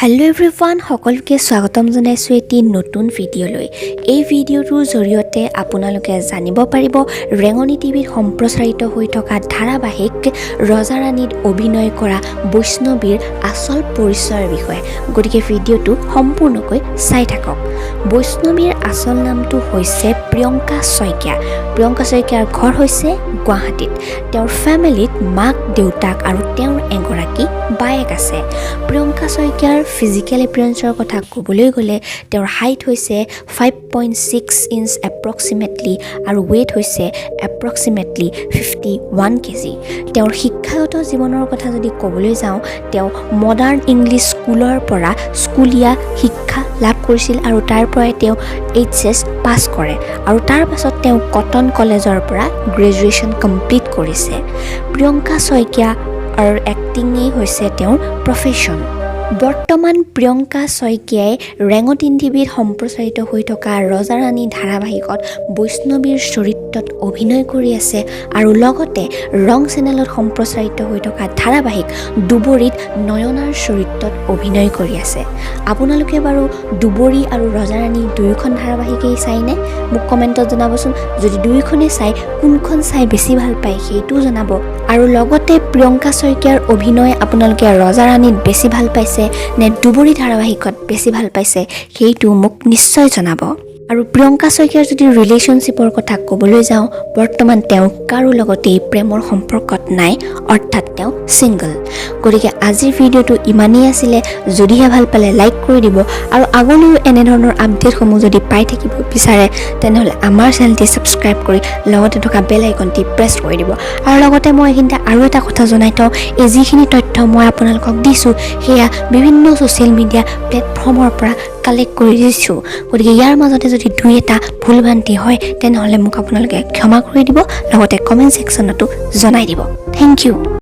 Hello' everyone, সকলোকে স্বাগতম জনাইছোঁ এটি নতুন ভিডিঅ'লৈ। এই ভিডিঅ'টোৰ জৰিয়তে আপোনালোকে জানিব পাৰিব ৰেঙনি টিভিত সম্প্ৰচাৰিত হৈ থকা ধাৰাবাহিক ৰজা ৰাণীত অভিনয় কৰা বৈষ্ণৱীৰ আচল পৰিচয়ৰ বিষয়ে। গতিকে ভিডিঅ'টো সম্পূৰ্ণকৈ চাই থাকক। বৈষ্ণৱীৰ আচল নামটো হৈছে প্ৰিয়ংকা শইকীয়া। প্ৰিয়ংকা শইকীয়াৰ ঘৰ হৈছে গুৱাহাটীত। তেওঁৰ ফেমিলিত মাক, দেউতাক আৰু তেওঁৰ এগৰাকী বায়েক আছে। প্ৰিয়ংকা শইকীয়াৰ ফিজিকেল এপিয়াৰেঞ্চৰ কথা ক'বলৈ গ'লে তেওঁৰ হাইট হৈছে 5.6 inch approximately আৰু ৱেইট হৈছে এপ্ৰক্সিমেটলি 51 কেজি। তেওঁৰ শিক্ষাগত জীৱনৰ কথা যদি ক'বলৈ যাওঁ, তেওঁ মডাৰ্ণ ইংলিছ স্কুলৰ পৰা স্কুলীয়া শিক্ষা লাভ কৰিছিল আৰু তাৰ পৰাই তেওঁ এইচ এছ পাছ কৰে আৰু তাৰ পাছত তেওঁ কটন কলেজৰ পৰা গ্ৰেজুৱেশ্যন কমপ্লিট কৰিছে। প্ৰিয়ংকা শইকীয়া আৰু এক্টিঙেই হৈছে তেওঁৰ প্ৰফেশ্যন। বৰ্তমান প্ৰিয়ংকা শইকীয়াই ৰেঙনি টিভিত সম্প্ৰচাৰিত হৈ থকা ৰজা ৰাণী ধাৰাবাহিকত বৈষ্ণৱীৰ চৰিত্ৰত অভিনয় কৰি আছে আৰু লগতে ৰং চেনেলত সম্প্ৰচাৰিত হৈ থকা ধাৰাবাহিক দুবৰীত নয়নাৰ চৰিত্ৰত অভিনয় কৰি আছে। আপোনালোকে বাৰু দুবৰী আৰু ৰজা ৰাণী দুয়োখন ধাৰাবাহিকেই চাইনে? মোক কমেণ্টত জনাবচোন। যদি দুয়োখনেই চাই, কোনখন চাই বেছি ভাল পায় সেইটোও জনাব। আৰু লগতে প্ৰিয়ংকা শইকীয়াৰ অভিনয় আপোনালোকে ৰজা ৰাণীত বেছি ভাল পাইছে নে দুবৰী ধাৰাবাহিকত বেছি ভাল পাইছে, সেইটো মোক নিশ্চয় জনাব। আৰু প্ৰিয়ংকা শইকীয়াৰ যদি ৰিলেশ্যনশ্বিপৰ কথা ক'বলৈ যাওঁ, বৰ্তমান তেওঁ কাৰো লগতেই প্ৰেমৰ সম্পৰ্কত নাই, অৰ্থাৎ তেওঁ ছিংগল। গতিকে আজিৰ ভিডিঅ'টো ইমানেই আছিলে। যদিহে ভাল পালে লাইক কৰি দিব আৰু আগলৈও এনেধৰণৰ আপডেটসমূহ যদি পাই থাকিব বিচাৰে, তেনেহ'লে আমাৰ চেনেলটি ছাবস্ক্ৰাইব কৰি লগতে থকা বেল আইকনটি প্ৰেছ কৰি দিব। আৰু লগতে মই এইখিনিতে আৰু এটা কথা জনাই থওঁ, এই যিখিনি তথ্য মই আপোনালোকক দিছোঁ, সেয়া বিভিন্ন ছ'চিয়েল মিডিয়া প্লেটফৰ্মৰ পৰা কালেক্ট কৰি দিছোঁ। গতিকে ইয়াৰ মাজতে যদি দুই এটা ভুল ভ্ৰান্তি হয়, তেনেহ'লে মোক আপোনালোকে ক্ষমা কৰি দিব, লগতে কমেণ্ট ছেকশ্যনতো জনাই দিব। Thank U.